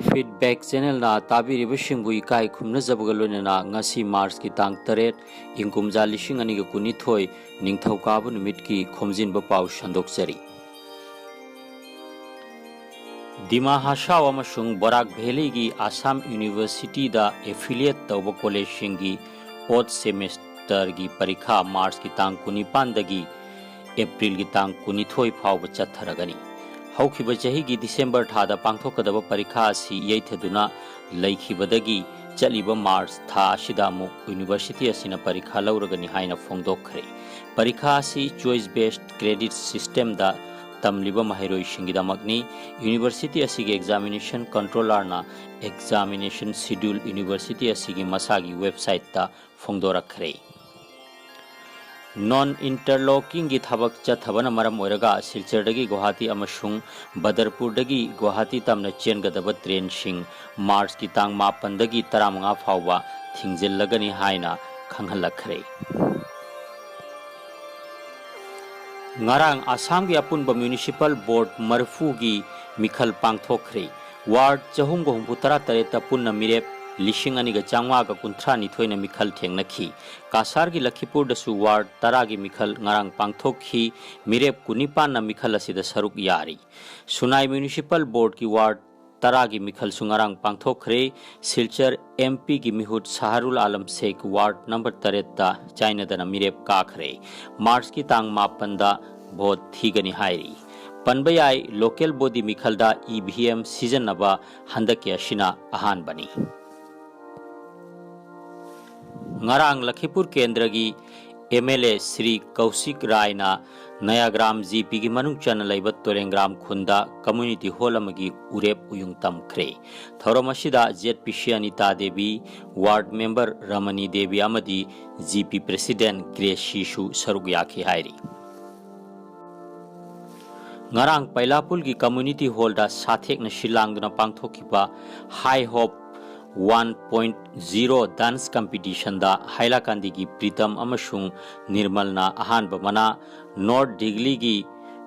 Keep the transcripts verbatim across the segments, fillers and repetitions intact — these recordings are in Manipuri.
Feedback Channelꯅ ꯇꯥꯕꯤꯔꯤꯕꯁꯤꯡꯕꯨ ꯏꯀꯥꯏ ꯈꯨꯝꯅꯖꯕꯒ ꯂꯣꯏꯅꯅ ꯉꯁꯤ ꯃꯥꯔꯆꯀꯤ ꯇꯥꯡ ꯇꯔꯦꯠ, ꯏꯪ ꯀꯨꯝꯖꯥ ꯂꯤꯁꯤꯡ ꯑꯅꯤꯒ ꯀꯨꯟꯅꯤꯊꯣꯏ, ꯅꯤꯡꯊꯧꯀꯥꯕ ꯅꯨꯃꯤꯠꯀꯤ ꯈꯣꯝꯖꯤꯟꯕ ꯄꯥꯎ ꯁꯟꯗꯣꯛꯆꯔꯤ꯫ ꯗꯤꯃꯥ ꯍꯁꯥꯎ ꯑꯃꯁꯨꯡ ꯕꯔꯥꯛ ꯚꯦꯂꯤꯒꯤ ꯑꯁꯥꯝ ꯌꯨꯅꯤꯚꯔꯁꯤꯇꯤꯗ affiliate ꯇꯧꯕ ꯀꯣꯂꯦꯖꯁꯤꯡꯒꯤ fourth semesterꯒꯤ ꯄꯔꯤꯈꯥ ꯃꯥꯔꯆꯀꯤ ꯇꯥꯡ ꯀꯨꯟꯅꯤꯄꯥꯟꯗꯒꯤ ꯑꯦꯄ꯭ꯔꯤꯜꯒꯤ ꯇꯥꯡ ꯀꯨꯟꯅꯤꯊꯣꯏ ꯐꯥꯎꯕ ꯆꯠꯊꯔꯒꯅꯤ꯫ ꯍꯧꯈꯤꯕ ꯆꯍꯤꯒꯤ ꯗꯤꯁꯦꯝꯕꯔ ꯊꯥꯗ ꯄꯥꯡꯊꯣꯛꯀꯗꯕ ꯄꯔꯤꯈꯥ ꯑꯁꯤ ꯌꯩꯊꯗꯨꯅ ꯂꯩꯈꯤꯕꯗꯒꯤ ꯆꯠꯂꯤꯕ ꯃꯥꯔꯆ ꯊꯥ ꯑꯁꯤꯗ ꯑꯃꯨꯛ ꯌꯨꯅꯤꯚꯔꯁꯤꯇꯤ ꯑꯁꯤꯅ ꯄꯔꯤꯈꯥ ꯂꯧꯔꯒꯅꯤ ꯍꯥꯏꯅ ꯐꯣꯡꯗꯣꯛꯈ꯭ꯔꯦ꯫ ꯄꯔꯤꯈꯥ ꯑꯁꯤ choice based credit systemꯗ ꯇꯝꯂꯤꯕ ꯃꯍꯩꯔꯣꯏꯁꯤꯡꯒꯤꯗꯃꯛꯅꯤ꯫ ꯌꯨꯅꯤꯚꯔꯁꯤꯇꯤ ꯑꯁꯤꯒꯤ examination controllerꯅ examination schedule ꯌꯨꯅꯤꯚꯔꯁꯤꯇꯤ ꯑꯁꯤꯒꯤ ꯃꯁꯥꯒꯤ websiteꯇ ꯐꯣꯡꯗꯣꯔꯛꯈ꯭ꯔꯦ꯫ Non interlockingꯒꯤ ꯊꯕꯛ ꯆꯠꯊꯕꯅ ꯃꯔꯝ ꯑꯣꯏꯔꯒ ꯁꯤꯜꯆꯔꯗꯒꯤ ꯒꯨꯋꯥꯍꯥꯇꯤ ꯑꯃꯁꯨꯡ ꯕꯗꯔꯄꯨꯔꯗꯒꯤ ꯒꯨꯋꯥꯍꯥꯇꯤ ꯇꯝꯅ ꯆꯦꯟꯒꯗꯕ ꯇ꯭ꯔꯦꯟꯁꯤꯡ ꯃꯥꯔꯆꯀꯤ ꯇꯥꯡ ꯃꯥꯄꯟꯗꯒꯤ ꯇꯔꯥꯃꯉꯥ ꯐꯥꯎꯕ ꯊꯤꯡꯖꯤꯜꯂꯒꯅꯤ ꯍꯥꯏꯅ ꯈꯪꯍꯜꯂꯛꯈ꯭ꯔꯦ꯫ ꯉꯔꯥꯡ ꯑꯁꯥꯝꯒꯤ ꯑꯄꯨꯟꯕ municipal board ꯃꯔꯤꯐꯨꯒꯤ ꯃꯤꯈꯜ ꯄꯥꯡꯊꯣꯛꯈ꯭ꯔꯦ꯫ Ward ꯆꯍꯨꯝꯒ ꯍꯨꯝꯐꯨ ꯇꯔꯥ ꯇꯔꯦꯠꯇ ꯄꯨꯟꯅ ꯃꯤꯔꯦꯞ ꯂꯤꯁꯤꯡ ꯑꯅꯤꯒ ꯆꯥꯝꯃꯉꯥꯒ ꯀꯨꯟꯊ꯭ꯔꯥ ꯅꯤꯊꯣꯏꯅ ꯃꯤꯈꯜ ꯊꯦꯡꯅꯈꯤ꯫ ꯀꯥꯁꯥꯔꯒꯤ ꯂꯈꯤꯄꯨꯔꯗꯁꯨ ward ꯇꯔꯥꯒꯤ ꯃꯤꯈꯜ ꯉꯔꯥꯡ ꯄꯥꯡꯊꯣꯛꯈꯤ꯫ ꯃꯤꯔꯦꯞ ꯀꯨꯟꯅꯤꯄꯥꯟꯅ ꯃꯤꯈꯜ ꯑꯁꯤꯗ ꯁꯔꯨꯛ ꯌꯥꯔꯤ꯫ ꯁꯨꯅꯥꯏ municipal boardꯀꯤ ward ꯇꯔꯥꯒꯤ ꯃꯤꯈꯜꯁꯨ ꯉꯔꯥꯡ ꯄꯥꯡꯊꯣꯛꯈ꯭ꯔꯦ꯫ ꯁꯤꯜꯆꯔ MPꯒꯤ ꯃꯤꯍꯨꯠ ꯁꯍꯔꯨꯜ ꯑꯥꯂꯝ ꯁꯦꯈ ward number ꯇꯔꯦꯠꯇ ꯆꯥꯏꯅꯗꯅ ꯃꯤꯔꯦꯞ ꯀꯥꯈ꯭ꯔꯦ꯫ ꯃꯥꯔꯆꯀꯤ ꯇꯥꯡ ꯃꯥꯄꯟꯗ vote ꯊꯤꯒꯅꯤ ꯍꯥꯏꯔꯤ꯫ ꯄꯟꯕ ꯌꯥꯏ, local body ꯃꯤꯈꯜꯗ EVM ꯁꯤꯖꯤꯟꯅꯕ ꯍꯟꯗꯛꯀꯤ ꯑꯁꯤꯅ ꯑꯍꯥꯟꯕꯅꯤ꯫ ꯉꯔꯥꯡ ꯂꯈꯤꯄꯨꯔ ꯀꯦꯟꯗ꯭ꯔꯒꯤ MLA ꯁ꯭ꯔꯤ ꯀꯧꯁꯤꯛ ꯔꯥꯏꯅ ꯅꯌꯥꯒ꯭ꯔꯥꯝ GPꯒꯤ ꯃꯅꯨꯡ ꯆꯟꯅ ꯂꯩꯕ ꯇꯣꯔꯦꯡꯒ꯭ꯔꯥꯝ ꯈꯨꯟꯗ community hall ꯑꯃꯒꯤ ꯎꯔꯦꯞ ꯎꯌꯨꯡ ꯇꯝꯈ꯭ꯔꯦ꯫ ꯊꯧꯔꯝ ꯑꯁꯤꯗ ZPC Anita Devi, ward member ꯔꯃꯅꯤ Devi ꯑꯃꯗꯤ GP president ꯒ꯭ꯔꯦꯁꯤꯁꯨ ꯁꯔꯨꯛ ꯌꯥꯈꯤ ꯍꯥꯏꯔꯤ꯫ ꯉꯔꯥꯡ ꯄꯩꯂꯥꯄꯨꯜꯒꯤ community hallꯗ ꯁꯥꯊꯦꯛꯅ ꯁꯤꯜ ꯂꯥꯡꯗꯨꯅ ꯄꯥꯡꯊꯣꯛꯈꯤꯕ High Hope one point zero dance competitionꯗ ꯍꯥꯏꯂꯥꯀꯥꯟꯗꯤꯒꯤ Pritam ꯑꯃꯁꯨꯡ ꯅꯤꯔꯃꯜꯅ ꯑꯍꯥꯟꯕ ꯃꯅꯥ, ꯅꯣꯔꯠ ꯗꯤꯒꯂꯤꯒꯤ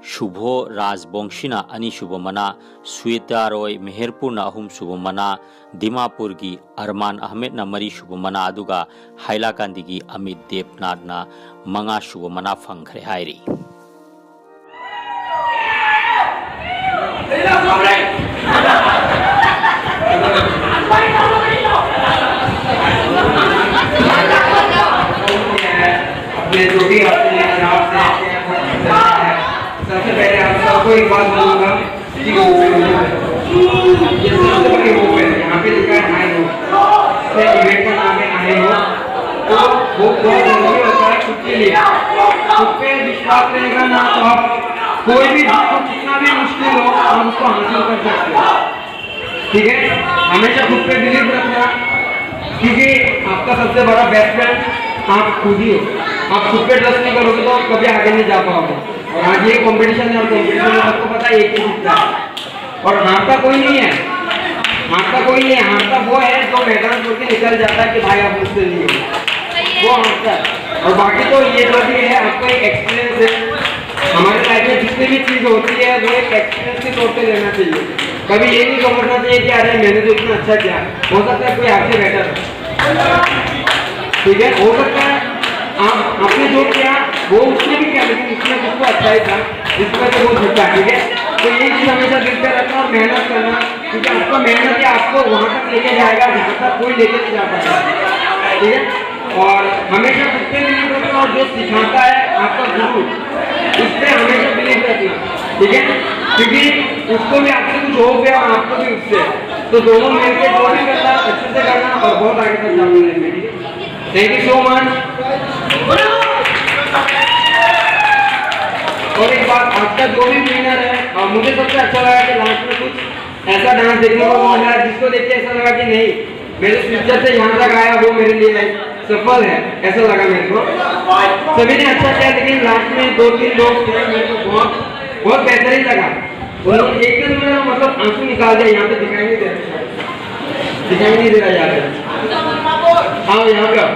ꯁꯨꯚꯣ ꯔꯥꯖꯕꯣꯡꯁꯤꯅ ꯑꯅꯤꯁꯨꯕ ꯃꯅꯥ, ꯁ꯭ꯋꯦꯇꯥ ꯔꯣꯏ ꯃꯦꯍꯔꯄꯨꯔꯅ ꯑꯍꯨꯝꯁꯨꯕ ꯃꯅꯥ, ꯗꯤꯃꯥꯄꯨꯔꯒꯤ ꯑꯔꯃꯥꯟ ꯑꯍꯃꯦꯗꯅ ꯃꯔꯤꯁꯨꯕ ꯃꯅꯥ, ꯑꯗꯨꯒ ꯍꯥꯏꯂꯥꯀꯥꯟꯗꯤꯒꯤ ꯑꯃꯤꯠ ꯗꯦꯕꯅꯥꯊꯅ ꯃꯉꯥꯁꯨꯕ ꯃꯅꯥ ꯐꯪꯈ꯭ꯔꯦ ꯍꯥꯏꯔꯤ꯫ अपने जो भी अपने हिसाब से सबसे पहले आप सबको एक बात बोलूंगा कि ये सबसे बड़ी होप है। यहाँ पे लिखा है हाई होप, इवेंट का नाम है हाई होप। तो वो बहुत जरूरी होता है खुद के लिए। खुद पे विश्वास रहेगा ना, तो आप कोई भी, आपको कितना भी मुश्किल हो, आप उसको हासिल कर सकते हो। ठीक है, हमेशा खुद पे बिलीव रखना, क्योंकि आपका सबसे बड़ा बेस्ट फ्रेंड आप खुद ही हो। आप खुद पे ट्रस्ट नहीं करोगे तो आप कभी आगे नहीं जा पाओगे। और आज ये कंपटीशन है, और कंपटीशन में सबको पता है एक ही जीतता है, और हारता कोई नहीं है। हारता कोई नहीं है, हारता वो है जो मैदान छोड़ के निकल जाता है कि भाई, आप मुझसे नहीं हो, वो हारता है। और बाकी तो ये जो भी है, आपका एक एक्सपीरियंस है। हमारे लाइफ में जितनी भी चीज होती है, वो एक एक्सपीरियंस के तौर पे लेना चाहिए। कभी ये नहीं समझना चाहिए कि अरे, मैंने तो इतना अच्छा किया, हो सकता है कोई आपसे बेटर हो। ठीक है, हो सकता है आप, आपने जो किया वो उसने भी किया, लेकिन उसमें कुछ तो अच्छाई था जिसमें तो वो झुकता है। ठीक है, तो ये चीज हमेशा दिल पे रखना और मेहनत करना, क्योंकि आपका मेहनत ही आपको वहां तक लेके जाएगा जहां तक कोई लेके नहीं जा पाएगा। ठीक है, और हमेशा खुद पे बिलीव रखना, और जो सिखाता है आपका गुरु, उस पे हमेशा बिलीव रखना। ठीक है, क्योंकि उसको भी आपसे कुछ होप है और आपको भी उससे। तो दोनों मिलकर जो भी करना, अच्छे से करना और बहुत आगे तक जाना है। ठीक है, थैंक यू सो मच। और एक बात, आपका जो भी विनर है, और मुझे सबसे अच्छा लगा कि लास्ट में कुछ ऐसा डांस देखने को मिला जिसको देख के ऐसा लगा कि नहीं, मैं जो फ्यूचर से यहाँ तक आया, वो मेरे लिए सफल है, ऐसा लगा मेरे को। सभी ने अच्छा किया, लेकिन लास्ट में दो तीन लोग थे, मेरे को बहुत, बहुत बेहतरीन लगा। उन्होंने देख के तो मेरा, मतलब, आंसू निकाल दिया। यहाँ पे दिखाई नहीं दे रहा, दिखाई नहीं दे रहा यहाँ पे। आओ, यहाँ पे आओ।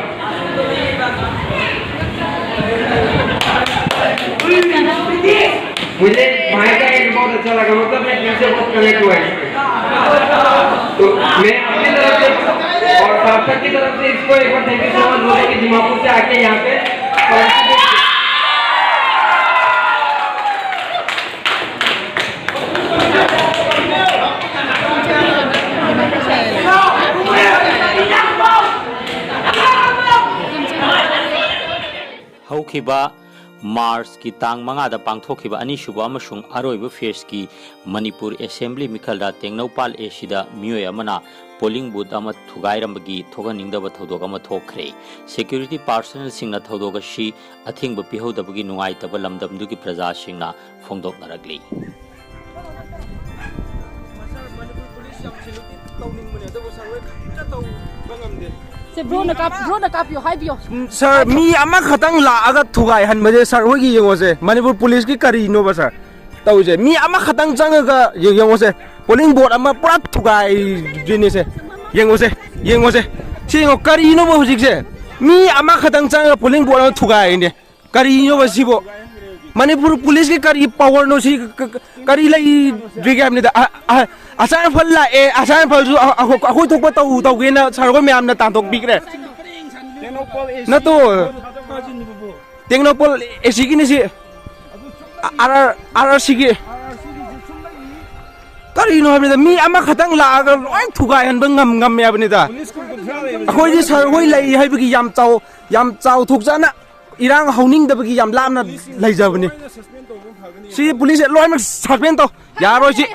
मुझे भाई का एक बहुत अच्छा लगा, मतलब मैं दिल से बहुत कनेक्ट हुआ इससे। तो मैं अपनी तरफ से और सार्थक की तरफ से इसको एक बार thank you so much बोलता हूँ कि दिमापुर से आके यहाँ पे participate किया। ꯍꯧꯈꯤꯕ ꯃꯥꯔꯆꯀꯤ ꯇꯥꯡ ꯃꯉꯥꯗ ꯄꯥꯡꯊꯣꯛꯈꯤꯕ ꯑꯅꯤꯁꯨꯕ ꯑꯃꯁꯨꯡ ꯑꯔꯣꯏꯕ ꯐꯦꯁꯀꯤ ꯃꯅꯤꯄꯨꯔ ꯑꯦꯁꯦꯝꯕ꯭ꯂꯤ ꯃꯤꯈꯜꯗ ꯇꯦꯡꯅꯧꯄꯥꯜ ꯑꯦ ꯁꯤꯗ ꯃꯤꯑꯣꯏ ꯑꯃꯅ ꯄꯣꯂꯤꯡ ꯕꯨꯊ ꯑꯃ ꯊꯨꯒꯥꯏꯔꯝꯕꯒꯤ ꯊꯣꯛꯍꯟꯅꯤꯡꯗꯕ ꯊꯧꯗꯣꯛ ꯑꯃ ꯊꯣꯛꯈ꯭ꯔꯦ꯫ ꯁꯦꯀ꯭ꯌꯨꯔꯤꯇꯤ ꯄꯥꯔꯁꯅꯦꯜꯁꯤꯡꯅ ꯊꯧꯗꯣꯛ ꯑꯁꯤ ꯑꯊꯤꯡꯕ ꯄꯤꯍꯧꯗꯕꯒꯤ ꯅꯨꯡꯉꯥꯏꯇꯕ ꯂꯝꯗꯝꯗꯨꯒꯤ ꯄ꯭ꯔꯖꯥꯁꯤꯡꯅ ꯐꯣꯡꯗꯣꯛꯅꯔꯛꯂꯤ꯫ ꯁꯥꯔ, ꯃꯅꯤꯄꯨꯔ ꯄꯨꯂꯤꯁ ꯌꯥꯝ ꯁꯦꯂꯦꯛꯇꯤꯚ ꯇꯧꯅꯤꯡꯕꯅꯦ, ꯑꯗꯨꯕꯨ ꯁꯥꯔ ꯍꯣꯏ ꯀꯔꯤꯝꯇ ꯇꯧꯕ ꯉꯝꯗꯦ꯫ ꯁꯦ ꯕ꯭ꯔꯣꯅ ꯀꯥꯞ ꯕ꯭ꯔꯣꯅ ꯀꯥꯞꯄꯤꯌꯣ ꯍꯥꯏꯕꯤꯌꯣ꯫ ꯁꯥꯔ, ꯃꯤ ꯑꯃꯈꯛꯇꯪ ꯂꯥꯛꯑꯒ ꯊꯨꯒꯥꯏꯍꯟꯕꯁꯦ ꯁꯥꯔ ꯍꯣꯏꯒꯤ ꯌꯦꯡꯉꯣꯁꯦ, ꯃꯅꯤꯄꯨꯔ ꯄꯨꯂꯤꯁꯀꯤ ꯀꯔꯤꯅꯣꯕ ꯁꯥꯔ ꯇꯧꯔꯤꯁꯦ? ꯃꯤ ꯑꯃꯈꯛꯇꯪ ꯆꯪꯉꯒ ꯌꯦ- ꯌꯦꯡꯉꯣꯁꯦ, ꯄꯣꯂꯤꯡ ꯕꯣꯠ ꯑꯃ ꯄꯨꯔꯥ ꯊꯨꯒꯥꯏꯗꯣꯏꯅꯦꯁꯦ꯫ ꯌꯦꯡꯉꯣꯁꯦ, ꯌꯦꯡꯉꯣꯁꯦ, ꯁꯤ ꯌꯦꯡꯉꯣ, ꯀꯔꯤꯅꯣꯕ ꯍꯧꯖꯤꯛꯁꯦ? ꯃꯤ ꯑꯃꯈꯛꯇꯪ ꯆꯪꯉꯒ ꯄꯣꯂꯤꯡ ꯕꯣꯠ ꯑꯃ ꯊꯨꯒꯥꯏꯔꯤꯅꯦ꯫ ꯀꯔꯤꯅꯣꯕ ꯁꯤꯕꯣ? ꯃꯅꯤꯄꯨꯔ ꯄꯨꯂꯤꯁꯀꯤ ꯀꯔꯤ ꯄꯋꯥꯔꯅꯣ ꯁꯤ? ꯀ- ꯀ- ꯀꯔꯤ ꯂꯩꯔꯤꯒꯦ ꯍꯥꯏꯕꯅꯤꯗ? ꯑ- ꯑ- ꯑꯁꯥꯝ ꯔꯥꯏꯐꯜ ꯂꯥꯛꯑꯦ, ꯑꯁꯥꯝ ꯔꯥꯏꯐꯜꯁꯨ ꯑ- ꯑ- ꯑꯩꯈꯣꯏ ꯊꯣꯛꯄ ꯇꯧ ꯇꯧꯒꯦꯅ ꯁꯥꯔ ꯍꯣꯏ ꯃꯌꯥꯝꯅ ꯇꯥꯟꯊꯣꯛꯄꯤꯈ꯭ꯔꯦ꯫ ꯅꯠꯇꯣ, ꯇꯦꯡꯅꯧꯄꯜ ꯑꯦ ꯁꯤꯒꯤꯅꯤ ꯁꯤ꯫ ꯑꯥꯔ ꯑꯥꯔ ꯑꯥꯔ ꯑꯥꯔ ꯁꯤꯒꯤ ꯀꯔꯤꯅꯣ ꯍꯥꯏꯕꯅꯤꯗ? ꯃꯤ ꯑꯃꯈꯛꯇꯪ ꯂꯥꯛꯑꯒ ꯂꯣꯏ ꯊꯨꯒꯥꯏꯍꯟꯕ ꯉꯝ ꯉꯝꯃꯦ ꯍꯥꯏꯕꯅꯤꯗ꯫ ꯑꯩꯈꯣꯏꯗꯤ ꯁꯥꯔ ꯍꯣꯏ ꯂꯩ ꯍꯥꯏꯕꯒꯤ ꯌꯥꯝ ꯆꯥꯎ ꯌꯥꯝ ꯆꯥꯎꯊꯣꯛꯆꯅ ꯏꯔꯥꯡ ꯍꯧꯅꯤꯡꯗꯕꯒꯤ ꯌꯥꯝ ꯂꯥꯞꯅ ꯂꯩꯖꯕꯅꯤ꯫ ꯁꯤ ꯄꯨꯂꯤꯁꯁꯦ ꯂꯣꯏꯅꯃꯛ ꯁꯁꯄꯦꯟ ꯇꯧ꯫ ꯌꯥꯔꯣꯏ ꯁꯤ꯫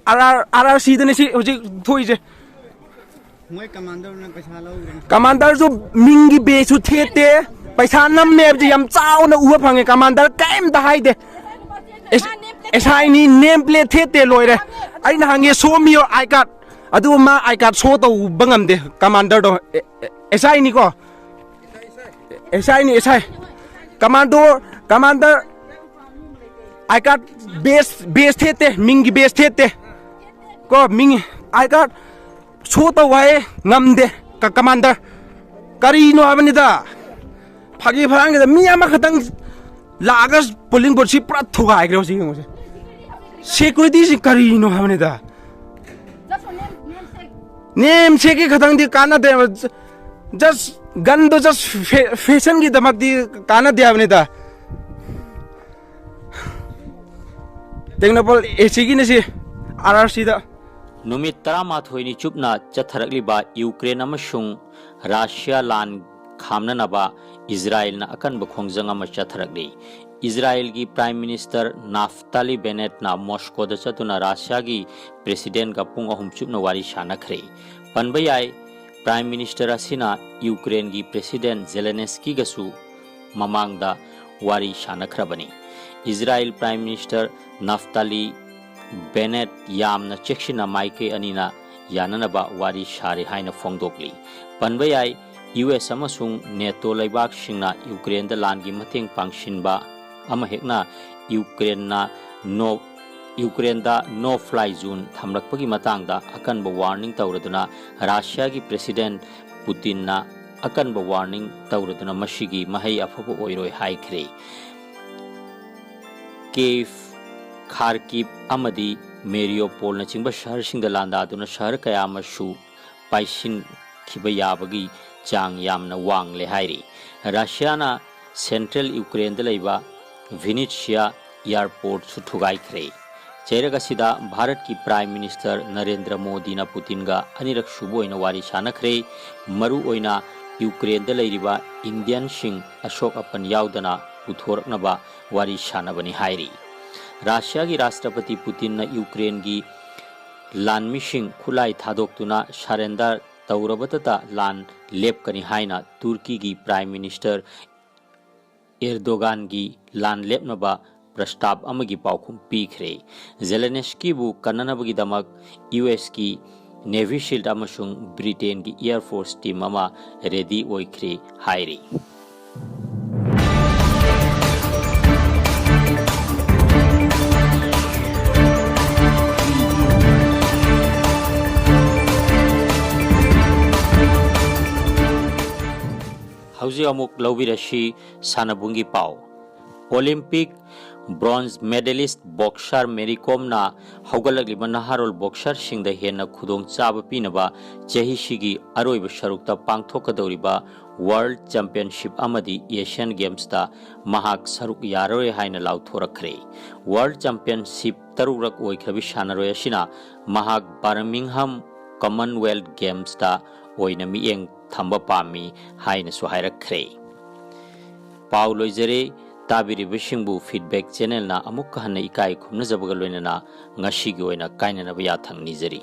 ꯑꯥꯔ ꯑꯥꯔ ꯑꯥꯔ ꯑꯥꯔ ꯁꯤꯗꯅꯤ ꯁꯤ ꯍꯧꯖꯤꯛ ꯊꯣꯛꯏꯁꯦ꯫ ꯃꯣꯏ ꯀꯃꯥꯟꯗꯔꯅ ꯄꯩꯁꯥ ꯂꯧꯈ꯭ꯔꯦ꯫ ꯀꯃꯥꯟꯗꯔꯁꯨ ꯃꯤꯡꯒꯤ ꯕꯦꯁꯁꯨ ꯊꯦꯠꯇꯦ꯫ ꯄꯩꯁꯥ ꯅꯝꯃꯦ ꯍꯥꯏꯕꯁꯦ ꯌꯥꯝ ꯆꯥꯎꯅ ꯎꯕ ꯐꯪꯉꯦ꯫ ꯀꯃꯥꯟꯗꯔ ꯀꯔꯤꯝꯇ ꯍꯥꯏꯗꯦ꯫ ꯑꯦꯁ ꯑꯥꯏꯅꯤ ꯅꯦꯝ ꯄ꯭ꯂꯦꯠ ꯊꯦꯠꯇꯦ ꯂꯣꯏꯔꯦ꯫ ꯑꯩꯅ ꯍꯪꯉꯦ, "Show me your I card." ꯑꯗꯨꯕꯨ ꯃꯥ ꯑꯥꯏ ꯀꯥꯔꯗ ꯁꯣ ꯇꯧꯕ ꯉꯝꯗꯦ꯫ ꯀꯃꯥꯟꯗꯔꯗꯣ ꯑꯦꯁ ꯑꯥꯏꯅꯤꯀꯣ, ꯑꯦꯁ ꯑꯥꯏꯅꯤ ꯑꯦꯁ ꯑꯥꯏ꯫ ꯀꯃꯥꯟꯗꯣ ꯀꯃꯥꯟꯗꯔ ꯑꯥꯏ ꯀꯥꯔꯗ ꯕꯦꯁ ꯕꯦꯁ ꯊꯦꯠꯇꯦ, ꯃꯤꯡꯒꯤ ꯕꯦꯁ ꯊꯦꯠꯇꯦ꯫ ꯀꯣ ꯃꯤꯡ ꯑꯥꯏ ꯀꯥꯔꯗ ꯁꯣ ꯇꯧ ꯍꯥꯏꯌꯦ, ꯉꯝꯗꯦ꯫ ꯀ- ꯀꯃꯥꯟꯗꯔ ꯀꯔꯤꯅꯣ ꯍꯥꯏꯕꯅꯤꯗ? ꯐꯥꯒꯤ ꯐꯔꯥꯡꯒꯤꯗ ꯃꯤ ꯑꯃꯈꯛꯇꯪ ꯂꯥꯛꯑꯒ ꯄꯣꯂꯤꯡ ꯕꯨꯠꯁꯤ ꯄꯨꯔꯥ ꯊꯨꯒꯥꯏꯈ꯭ꯔꯦ ꯍꯧꯖꯤꯛ ꯌꯦꯡꯉꯨꯁꯦ꯫ ꯁꯦꯀ꯭ꯌꯨꯔꯤꯇꯤꯁꯤ ꯀꯔꯤꯅꯣ ꯍꯥꯏꯕꯅꯤꯗ꯫ ꯅꯦꯝꯁꯦꯛꯀꯤ ꯈꯇꯪꯗꯤ ꯀꯥꯟꯅꯗꯦꯕ꯫ ꯖꯁ ꯒꯟꯗꯣ ꯖꯁ ꯐꯦꯁꯟꯒꯤꯗꯃꯛꯇꯤ ꯀꯥꯟꯅꯗꯦ ꯍꯥꯏꯕꯅꯤꯗ꯫ ꯇꯦꯡꯅꯧꯄꯜ ꯑꯦ ꯁꯤꯒꯤꯅ ꯁꯤ ꯑꯥꯔ ꯑꯥꯔ ꯁꯤꯗ꯫ ꯅꯨꯃꯤꯠ ꯇꯔꯥꯃꯥꯊꯣꯏꯅꯤ ꯆꯨꯞꯅ ꯆꯠꯊꯔꯛꯂꯤꯕ ꯌꯨꯀ꯭ꯔꯦꯟ ꯑꯃꯁꯨꯡ ꯔꯥꯁꯤꯌꯥ ꯂꯥꯟ ꯈꯥꯝꯅꯅꯕ ꯏꯖꯔꯥꯏꯜꯅ ꯑꯀꯟꯕ ꯈꯣꯡꯖꯪ ꯑꯃ ꯆꯠꯊꯔꯛꯂꯤ꯫ ꯏꯖꯔꯥꯏꯜꯒꯤ ꯄ꯭ꯔꯥꯏꯝ ꯃꯤꯅꯤꯁꯇꯔ ꯅꯥꯐꯇꯥꯂꯤ ꯕꯦꯅꯦꯠꯅ ꯃꯣꯁꯀꯣꯗ ꯆꯠꯇꯨꯅ ꯔꯥꯁꯤꯌꯥꯒꯤ ꯄ꯭ꯔꯦꯁꯤꯗꯦꯟꯠꯒ ꯄꯨꯡ ꯑꯍꯨꯝ ꯆꯨꯞꯅ ꯋꯥꯔꯤ ꯁꯥꯅꯈ꯭ꯔꯦ꯫ ꯄꯟꯕ ꯌꯥꯏ, ꯄ꯭ꯔꯥꯏꯝ ꯃꯤꯅꯤꯁꯇꯔ ꯑꯁꯤꯅ ꯌꯨꯀ꯭ꯔꯦꯟꯒꯤ ꯄ꯭ꯔꯦꯁꯤꯗꯦꯟꯠ ꯖꯦꯂꯦꯅꯦꯁꯀꯤꯒꯁꯨ ꯃꯃꯥꯡꯗ ꯋꯥꯔꯤ ꯁꯥꯅꯈ꯭ꯔꯕꯅꯤ꯫ ꯏꯖꯔꯥꯏꯜ ꯄ꯭ꯔꯥꯏꯝ ꯃꯤꯅꯤꯁꯇꯔ ꯅꯥꯐꯇꯥꯂꯤ ꯕꯦꯅꯦꯠ ꯌꯥꯝꯅ ꯆꯦꯛꯁꯤꯟꯅ ꯃꯥꯏꯀꯩ ꯑꯅꯤꯅ ꯌꯥꯅꯅꯕ ꯋꯥꯔꯤ ꯁꯥꯔꯤ ꯍꯥꯏꯅ ꯐꯣꯡꯗꯣꯛꯂꯤ꯫ ꯄꯟꯕ ꯌꯥꯏ, ꯌꯨ ꯑꯦꯁ ꯑꯃꯁꯨꯡ ꯅꯦꯇꯣ ꯂꯩꯕꯥꯛꯁꯤꯡꯅ ꯌꯨꯀ꯭ꯔꯦꯟꯗ ꯂꯥꯟꯒꯤ ꯃꯇꯦꯡ ꯄꯥꯡꯁꯤꯟꯕ ꯑꯃꯍꯦꯛꯅ ꯌꯨꯀ꯭ꯔꯦꯟꯅ ꯅꯣ-, ꯌꯨꯀ꯭ꯔꯦꯟꯗ ꯅꯣ ꯐ꯭ꯂꯥꯏ ꯖꯣꯟ ꯊꯝꯂꯛꯄꯒꯤ ꯃꯇꯥꯡꯗ ꯑꯀꯟꯕ ꯋꯥꯔꯅꯤꯡ ꯇꯧꯔꯗꯨꯅ ꯔꯥꯁꯤꯌꯥꯒꯤ ꯄ꯭ꯔꯦꯁꯤꯗꯦꯟꯠ ꯄꯨꯇꯤꯟꯅ ꯑꯀꯟꯕ ꯋꯥꯔꯅꯤꯡ ꯇꯧꯔꯗꯨꯅ ꯃꯁꯤꯒꯤ ꯃꯍꯩ ꯑꯐꯕ ꯑꯣꯏꯔꯣꯏ ꯍꯥꯏꯈ꯭ꯔꯦ꯫ ꯀꯦꯐ, ꯈꯥꯔꯀꯤꯚ ꯑꯃꯗꯤ ꯃꯦꯔꯤꯌꯣꯄꯣꯜꯅꯆꯤꯡꯕ ꯁꯍꯔꯁꯤꯡꯗ ꯂꯥꯟꯗꯥꯗꯨꯅ ꯁꯍꯔ ꯀꯌꯥ ꯑꯃꯁꯨ ꯄꯥꯏꯁꯤꯟꯈꯤꯕ ꯌꯥꯕꯒꯤ ꯆꯥꯡ ꯌꯥꯝꯅ ꯋꯥꯡꯂꯦ ꯍꯥꯏꯔꯤ꯫ ꯔꯁꯤꯌꯥꯅ ꯁꯦꯟꯇ꯭ꯔꯦꯜ ꯌꯨꯀ꯭ꯔꯦꯟꯗ ꯂꯩꯕ ꯚꯤꯅꯤꯠꯁꯤꯌꯥ ꯑꯦꯌꯔꯄꯣꯔꯠꯁꯨ ꯊꯨꯒꯥꯏꯈ꯭ꯔꯦ꯫ ꯆꯩꯔꯛ ꯑꯁꯤꯗ ꯚꯥꯔꯠꯀꯤ ꯄ꯭ꯔꯥꯏꯝ ꯃꯤꯅꯤꯁꯇꯔ ꯅꯔꯦꯟꯗ꯭ꯔ ꯃꯣꯗꯤꯅ ꯄꯨꯇꯤꯟꯒ ꯑꯅꯤꯔꯛ ꯁꯨꯕ ꯑꯣꯏꯅ ꯋꯥꯔꯤ ꯁꯥꯅꯈ꯭ꯔꯦ꯫ ꯃꯔꯨꯑꯣꯏꯅ ꯌꯨꯀ꯭ꯔꯦꯟꯗ ꯂꯩꯔꯤꯕ ꯏꯟꯗꯤꯌꯟꯁꯤꯡ ꯑꯁꯣꯛ ꯑꯄꯟ ꯌꯥꯎꯗꯅ ꯄꯨꯊꯣꯔꯛꯅꯕ ꯋꯥꯔꯤ ꯁꯥꯅꯕꯅꯤ ꯍꯥꯏꯔꯤ꯫ ꯔꯁꯤꯌꯥꯒꯤ ꯔꯥꯁꯇ꯭ꯔꯄꯇꯤ ꯄꯨꯇꯤꯟꯅ ꯌꯨꯀ꯭ꯔꯦꯟꯒꯤ ꯂꯥꯟꯃꯤꯁꯤꯡ ꯈꯨꯠꯂꯥꯏ ꯊꯥꯗꯣꯛꯇꯨꯅ ꯁꯔꯦꯟꯗꯔ ꯇꯧꯔꯕꯇꯇ ꯂꯥꯟ ꯂꯦꯞꯀꯅꯤ ꯍꯥꯏꯅ ꯇꯨꯔꯀꯤꯒꯤ ꯄ꯭ꯔꯥꯏꯝ ꯃꯤꯅꯤꯁꯇꯔ ꯑꯦꯔꯗꯣꯒꯥꯟꯒꯤ ꯂꯥꯟ ꯂꯦꯞꯅꯕ ꯄ꯭ꯔꯁꯇꯥꯕ ꯑꯃꯒꯤ ꯄꯥꯎꯈꯨꯝ ꯄꯤꯈ꯭ꯔꯦ꯫ ꯖꯦꯂꯦꯅꯦꯁꯀꯤꯕꯨ ꯀꯟꯅꯅꯕꯒꯤꯗꯃꯛ ꯌꯨ ꯑꯦꯁꯀꯤ ꯅꯦꯚꯤ ꯁꯤꯜꯗ ꯑꯃꯁꯨꯡ ꯕ꯭ꯔꯤꯇꯦꯟꯒꯤ ꯑꯦꯌꯔ ꯐꯣꯔꯁ ꯇꯤꯝ ꯑꯃ ꯔꯦꯗꯤ ꯑꯣꯏꯈ꯭ꯔꯦ ꯍꯥꯏꯔꯤ꯫ ꯍꯧꯖꯤꯛ ꯑꯃꯨꯛ ꯂꯧꯕꯤꯔꯁꯤ ꯁꯥꯟꯅꯕꯨꯡꯒꯤ ꯄꯥꯎ꯫ Olympic bronze medalist boxer Mary Comꯅ ꯍꯧꯒꯠꯂꯛꯂꯤꯕ ꯅꯍꯥꯔꯣꯜ boxerꯁꯤꯡꯗ ꯍꯦꯟꯅ ꯈꯨꯗꯣꯡꯆꯥꯕ ꯄꯤꯅꯕ ꯆꯍꯤꯁꯤꯒꯤ ꯑꯔꯣꯏꯕ ꯁꯔꯨꯛꯇ ꯄꯥꯡꯊꯣꯛꯀꯗꯧꯔꯤꯕ World Championship ꯑꯃꯗꯤ Asian Gamesꯇ ꯃꯍꯥꯛ ꯁꯔꯨꯛ ꯌꯥꯔꯔꯣꯏ ꯍꯥꯏꯅ ꯂꯥꯎꯊꯣꯔꯛꯈ꯭ꯔꯦ꯫ World Championship ꯇꯔꯨꯛꯔꯛ ꯑꯣꯏꯈ꯭ꯔꯕꯤ ꯁꯥꯟꯅꯔꯣꯏ ꯑꯁꯤꯅ ꯃꯍꯥꯛ Birmingham Commonwealth Gamesꯇ ꯑꯣꯏꯅ ꯃꯤꯠꯌꯦꯡ ꯊꯝꯕ ꯄꯥꯝꯃꯤ ꯍꯥꯏꯅꯁꯨ ꯍꯥꯏꯔꯛꯈ꯭ꯔꯦ꯫ ꯄꯥꯎ ꯂꯣꯏꯖꯔꯦ꯫ ꯇꯥꯕꯤꯔꯤꯕꯁꯤꯡꯕꯨ Feedback Channelꯅ ꯑꯃꯨꯛꯀ ꯍꯟꯅ ꯏꯀꯥꯏ ꯈꯨꯝꯅꯖꯕꯒ ꯂꯣꯏꯅꯅ ꯉꯁꯤꯒꯤ ꯑꯣꯏꯅ ꯀꯥꯏꯅꯅꯕ ꯌꯥꯊꯪ ꯅꯤꯖꯔꯤ꯫